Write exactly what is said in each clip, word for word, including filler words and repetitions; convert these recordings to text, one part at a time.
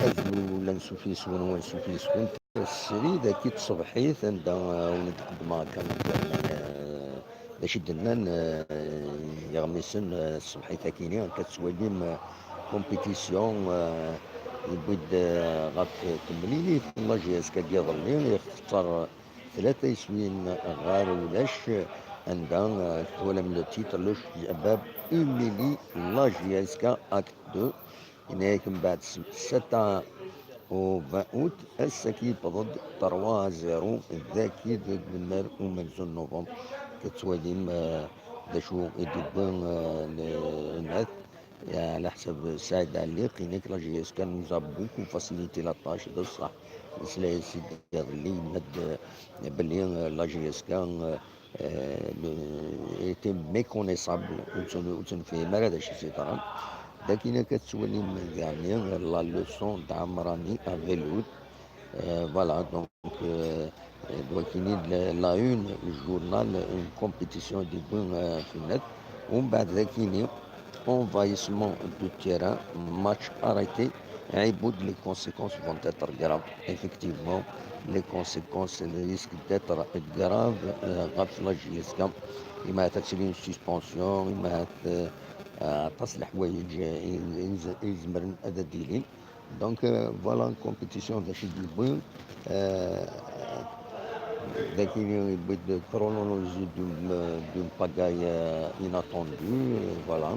Azul, ansuf yes-wen, wansuf yes-went. Srid, akka tṣebḥit, anda, eh, wen-d-qeddmeɣ akka, eh, d acu i d-nnan, eh, yiɣmisen, eh, ṣṣebḥit akini, akka tettwalim, eh, compétition, eh, yewwi-d, eh, ɣef temlilit n la J S K n yiḍelli, ixteṣṣer tlata iswiyen ɣer ulac, anda, eh, twalam le titre, le Shabab humilie la J S K acte deux, yenna-yak mbeɛd sept à au vingt août, ass-agi yewweḍ-d trois à zéro dagi deg lemmer umenzu n novembre. Tettwalim, eh, d acu i d-yewwi, eh, le-, le-, ɛla ḥsab Saɛid Ɛli, yenna-k la J S K nous a beaucoup facilité la tâche, d ṣṣeḥ. Nesla-as-id iḍelli, yenna-d, eh, belli, eh, la J S K, eh, eh, le-, était méconnaissable, ur tt-, ur tt-nefhim ara d acu i s-yeḍran. Dagi akka tettwalim daɣen la leçon d'Amrani à Velud. Euh, voilà, donc, euh, euh, donc il y a la, la une, le journal, une compétition de bon, euh, finette. ومن بعد ذاك envahissement du terrain, match arrêté. Iboud, les conséquences vont être graves. Effectivement, les conséquences risquent d'être graves, euh, ɣef la J S K. Imahat ad tili une suspension, imahat, euh, euh, aṭas n leḥwayeǧ, euh, i, i, i izemren ad d-ilin. Donc, euh, voilà une compétition d acu i d-yewwi. Euh, dagi yewwi-d chronologie d'une, euh, d'une pagaille, euh, inattendue. Euh, voilà, euh,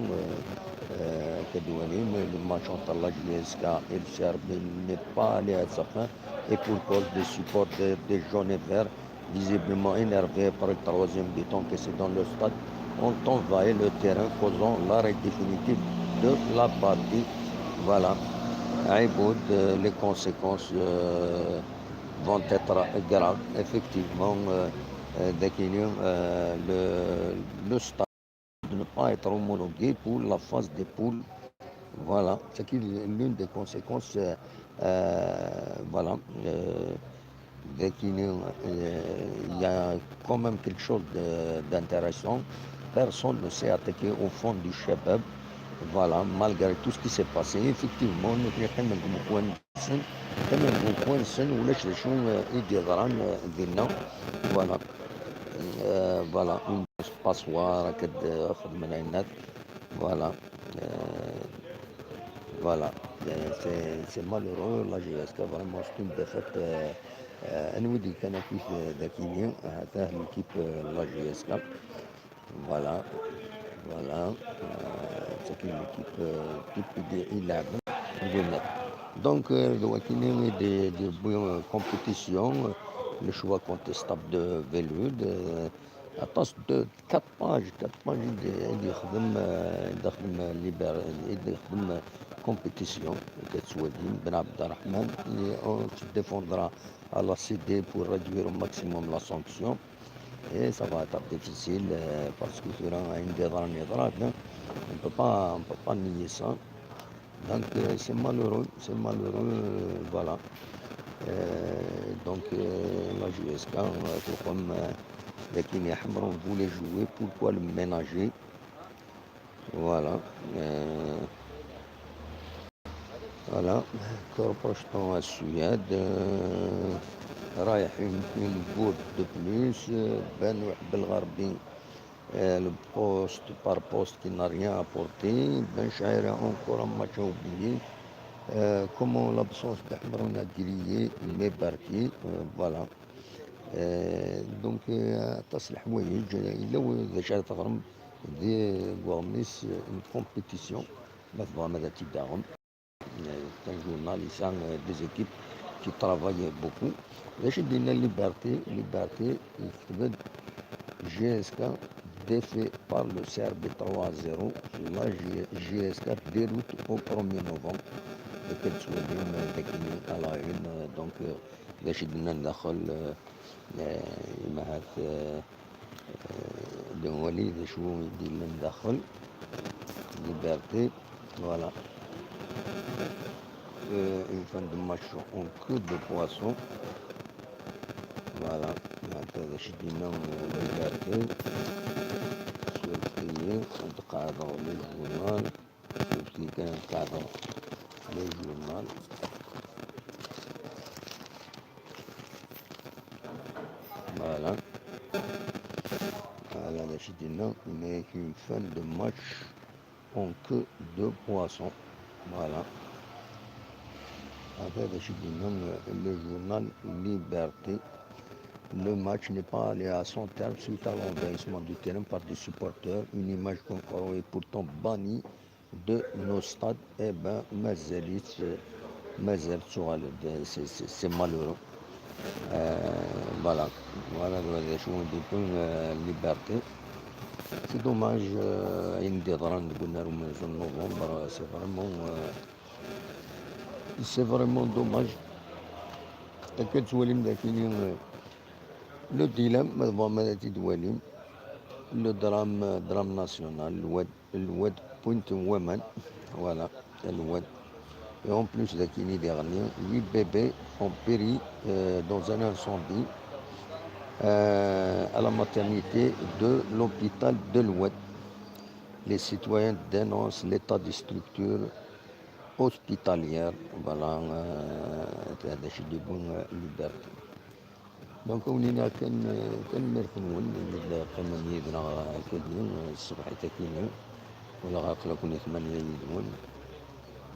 euh, que doit aller, mais le match entre la J S K et le C R B n'est pas allé à sa fin. Et pour cause, des supporters des jaunes et verts, visiblement énervés par le troisième but encaissé dans le stade, ont envahi le terrain, causant l'arrêt définitif de la partie. Voilà. Iboud, euh, les conséquences, euh, vont être graves. Effectivement, euh, euh, dagi, euh, le, le stade de ne pas être homologué pour la phase des poules. Voilà, c'est l'une des conséquences, euh, euh, voilà, euh, dagi, euh, il y a quand même quelque chose de, d'intéressant. Personne ne s'est attaqué au fond du Shabab. Voilà, malgré tout ce qui s'est passé, effectivement, nous avons ulac d acu, euh, i d-yeḍran, euh, dinna. Voilà. Euh, voilà, une passoire, akka d-, euh, xedmen ayennat. Voilà. Euh, voilà. Euh, c'est, c'est malheureux. La J S K, vraiment, c'est une défaite. Euh, euh, anwa i d-yekkan akkit, euh, dagi-ni, euh, l'équipe, euh, la J S K. Voilà, voilà. Euh, c'est une équipe, euh, typique de Ilab. Donc, euh, de Wakini, de, de, euh, compétition, euh, le choix contestable de Velud, euh, aṭas de quatre pages, quatre pages de, de, euh, de, euh, liber-, de, euh, compétition, que soit dit, Ben Abderrahman, et on se défendra à la C D pour réduire au maximum la sanction. Et ça va être difficile, euh, parce que tura ayen d-yeḍran yeḍra-d, hein. On peut pas, on peut pas nier ça. Donc, euh, c'est malheureux, c'est malheureux, euh, voilà. Euh, donc, euh, la J S K, euh, comme, euh, Lakini Hamron voulait jouer, pourquoi le ménager ? Voilà. Euh, voilà. Que reproche-t-on à Suède ? Euh, رايح une, une goutte de plus, euh, Ben Belgharbi, euh, le poste par poste qui n'a rien apporté. Ben Chaira encore un match à oublier. Euh, comment l'absence d'Hamron a grillé mes barquets. Euh, voilà. Euh, donc, euh, aṭas n leḥwayeǧ, euh, yella w-, d acu ara teɣrem di, deg uɣmis, euh, n compétition, ma tebɣam ad t-id-taɣem. Euh, c'est un journal, il y a, euh, des équipes qui travaillent beaucoup. D acu i d-yenna Liberté ? Liberté, yekteb-d J S K défait par le C R B trois à zéro, la J-, J S K déroute au premier novembre. Akka tettwalim, euh, dagi à la une, euh, donc, euh, d acu i d-nnan daxel, euh, euh, imahat, euh, euh, d-nwali d acu i d-yellan daxel. Liberté, voilà. Euh, une fin de match en queue de poisson. Voilà, هذا شدينا Liberté. Surveiller, نتقاضى le journal. Surveiller كان نتقاضى le journal. Cidina, il n'est qu'une fin de match en queue de poisson. Voilà. Après, Cidina, le journal Liberté. Le match n'est pas allé à son terme suite à l'envahissement du terrain par des supporters. Une image qu'on croyait pourtant bannie de nos stades, eh ben, mazal-itt, mazal tuɣal-d, c'est, c'est, c'est malheureux. Euh, voilà. Voilà, d acu i d-yewwin, euh, Liberté. C'est dommage, euh, ayen d-yeḍran deg unnar umenzu n novembre, c'est vraiment, euh, c'est vraiment dommage. Akka tettwalim d akini, euh, le dilemme, ma tebɣam ad t-id-twalim, le drame, euh, drame national, le wad, le wad point n waman, voilà, le wad. Et en plus, d akini diɣenni, huit bébés ont péri, euh, dans un incendie, euh, à la maternité de l'hôpital de l'Oued. Les citoyens dénoncent l'état des structures hospitalières. Voilà, euh, c'est des, euh, Liberté. Donc, on est là, كان، كان مرحبون، اللي قمنا يدنا كدني الصبح تاكينا، ولا غاقلكم ثمانية يدون.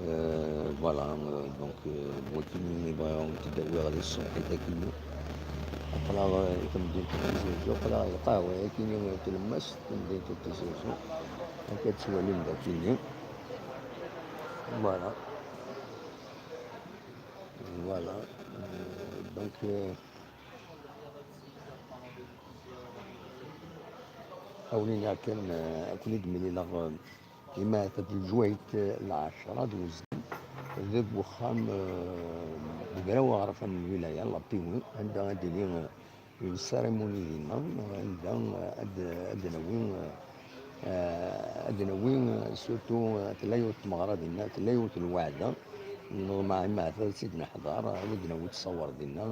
Euh, voilà, euh, donc, euh, wagini bɣiɣ ad wen-t-id-awiɣ di ṣṣeḥḥit akini. Aql-aɣ, euh, di temdint n Tizi Wezzu, aql-aɣ di lqahwa akini, euh, tlemmast n temdint n Tizi Wezzu. Akka tettwalim d akini. Voilà. Voilà. Euh, donc, euh, Awlin akken, euh, ad ken-id-mlileɣ, euh, imahat ɣef lejwayt, euh, lɛecṛa d uzgen deg uxxam, euh, deg Raw Aɣref n lwilaya, la P W, anda ad d-tili, euh, une cérémonie dinna, anda, euh, ad, ad d-nawi, euh, euh, ad d-nawi, euh, surtout, euh, tella yiwet tmeɣra dinna, tella yiwet lweɛda, neḍmeɛ imahat ad tt-id-neḥḍer, ad d-nawi ttṣawer dinna,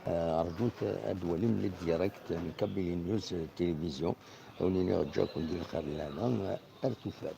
euh, rjut ad d-twalim le direct n Kabylie News, euh, télévision. Ad wen-iniɣ ǧǧa-ken di lxir n lehna, ar tufat.